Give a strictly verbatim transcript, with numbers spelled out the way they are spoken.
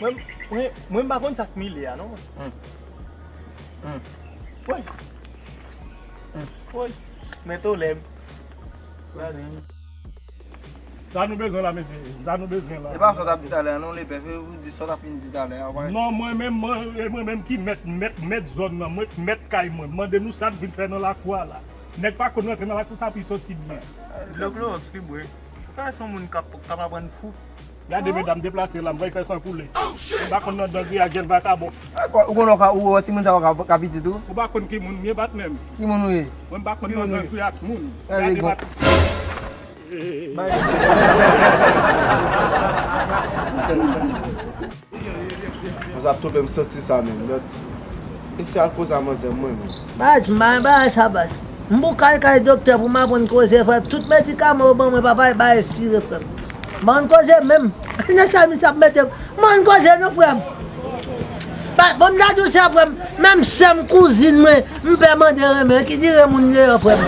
Mwen, mwen, mwen m pa konn sa k mile a non. Woy. Woy. Mèt Olèm. Sa nou bezwen la, mesye. Sa nou bezwen la. E pa sa w t ap di talè a non, lepè. Fè ou di sa w t ap fin di talè a. Non, mwen menm, mwen, e mwen menm ki mèt, mèt, mèt zòn nan, mwen, mèt kay mwen. Mande nou sa n vin fè nan lakou a la. Nèg pa konn rantre nan lakou sa pou soti byen. Lòk Lawrence li bwè. Ou pa wè se yon moun k ap, k ap aprann fou. Gade medam deplase la, m va fè san koule. M pa konn nan dan griya jèn vakabon. Ou konn ou ka, ou wè timoun sa yo ka, ka pitit ou? Ou pa konn ki moun m ye, patnè m. Ki moun ou ye? Mwen m pa konn nan dan griya moun. Gade bat. Mwen sa ap twonpe m santi sa menm. Lòt. E se al koze a manzè mwen menm. Baz, m pa renmen bagay sa, baz. M pou kay kay doktè pou m aprann koze, frè m. Tout medikaman yo ban mwen, papa, e ba espire, frè m. M pa konn koze menm. Nan sa misye ap mete m. M pa konn koze non, frè m. Ba, bon, m ta di w sa, frè m. Menm sè m, kouzin mwen, m pè mande renmen. Ki dire moun deyò, frè m.